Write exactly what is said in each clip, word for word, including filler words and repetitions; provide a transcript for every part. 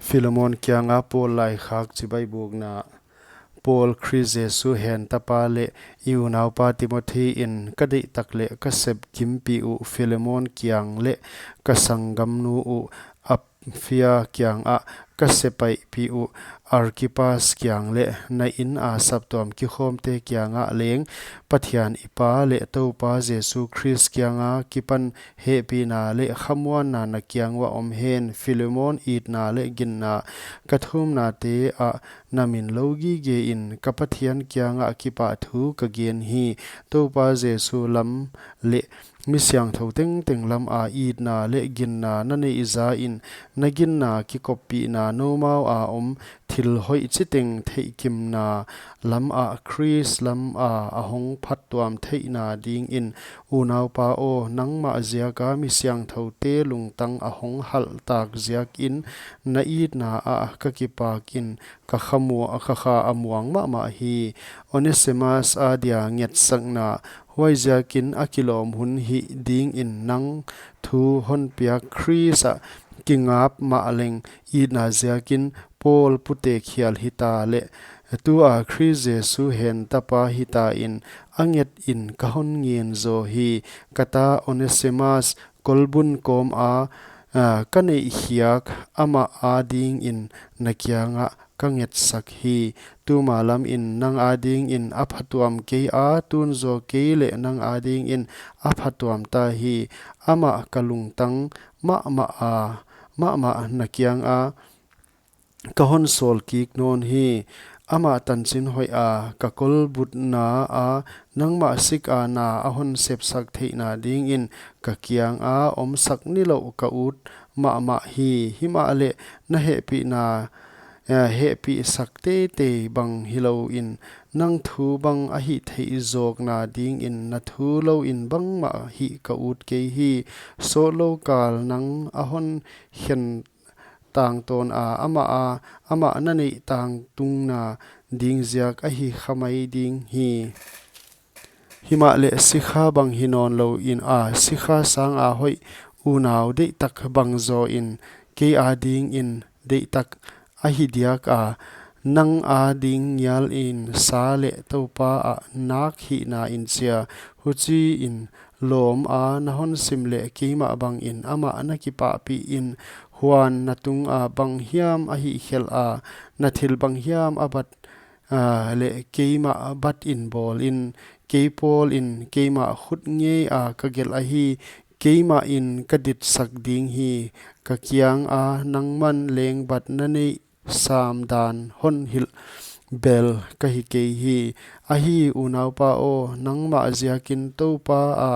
Filemon kianga Paul laikhak chibai bukna. Paul, Khrist Jesu hentapa leh i unaupa Timothi in ka deihtak leh ka sep kimpih uh Filemon kiang leh ka sanggamnu uh Apphia kiangah ka sepaihpih uh Arkipas kiang leh na inn a saptuam kikhawmte kiangah leng Pathian i Pa leh Toupa Jesu Khrist kianga kipan hehpihna leh khamuanna na kiang uah om hen. Filemon, itna leh ginna ka thumnate ah na min lou gige in ka Pathian kiangah kipahthu ka gen hi. Toupa Jesu lam leh mi siangthou tengteng lam a itna leh ginna na neih zain na ginna kikoppihna noumau a om thil hoih chiteng theihkimna lam ah Khrist lam a a hong phattuam theihna dingin. Unaupa aw, nangmah ziaka mi siangthoute lungtang a hong halhtak ziakin na itna ah ka kipakin ka kha mua-, ka kha a muang mahmah hi. Onesimas adia ngetsakna, huaiziakin a kilawm hun hih dingin nang thu hon piak Khrist ah kingap mah leng itna ziakin Paul putek hial hita leh tua Khrist Jesu hentapa hita in a nget in ka hon ngen zaw hi. Ka ta Onesimas, kolbun kawm a, a, ka neih hiak amah adingin na kiangah ka ngetsak hi. Tuma lam in nang adingin a phatuam kei a, tun zaw kei leh nang adingin a phatuam ta hi. Amah ka lungtang mahmah a, mahmah na kianga ka hon sawl kik nawn hi. Amah tanchin hoih a ka kolbutna a nangmah sik a na a hon sepsak theihna dingin ka kianga omsak nilouh ka ut mahmah hi. Himahleh na hehpihna, eh, hehpihsak teitei bang hilouin nang thu bang a hih theih zawkna dingin na thu louin bangmah hih ka ut kei hi. Sawtlou kal nang a hon khen tangtawn a, amah a, amah na neih tangtungna ding ziak ahi kha mai ding hi. Himahleh sikha bang hi nawn louin a, sikha sanga hoih unau deihtak bang zawin kei adingin deihtak ahi diak a, nang ading ngialin sa leh Toupa ah nak hihna in chia. Huchiin lawm a na hon sim leh keimah bangin amah na kipahpih in. Huan na tunga bang hiam a hihkhelh a, na thil bang hiam a bat, a, leh keimah bat in bawlin. Kei Paul in keimah khut ngei a ka gelh ahi. Keimah in ka ditsak ding hi. Ka kianga nangman leng bat na neih sam dan hon hilh bel ka hi kei hi. Ahi, unaupa aw, nangmah ziakin Toupa a,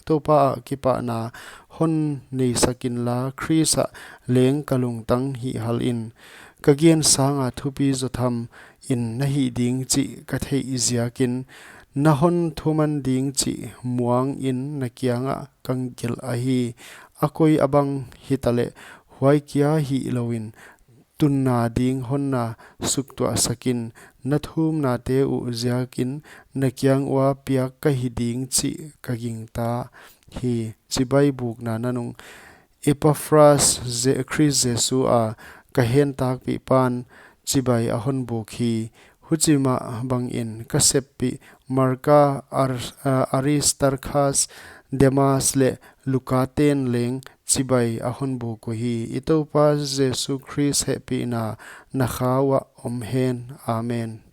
Toupa ah kipahna hon neisak inla, Khrist ah leng ka lungtang hihhal in. Ka gen sanga thupi zaw tham in na hih ding chih ka theih ziakin, na hon thuman ding chih muangin na kiangah ka gelh ahi. A koi a bang hitaleh huai kia hih louin tunna ding hon na suktuahsak in. Na thumnate uh ziakin na kiang ua piak ka hi ding chih ka gingta hi. Chibai bukna nanung. Epaphras, Je-, Khrist Jesu a ka hentakpih pan chibai a hon buk hi. Huchi mah bangin ka seppih Marka, Ar-, a, Aristarkhas, Demas leh Luka ten leng chibai a hon buk uhi. I Toupa Jesu Khrist hehpihna na kha uah om hen. Amen.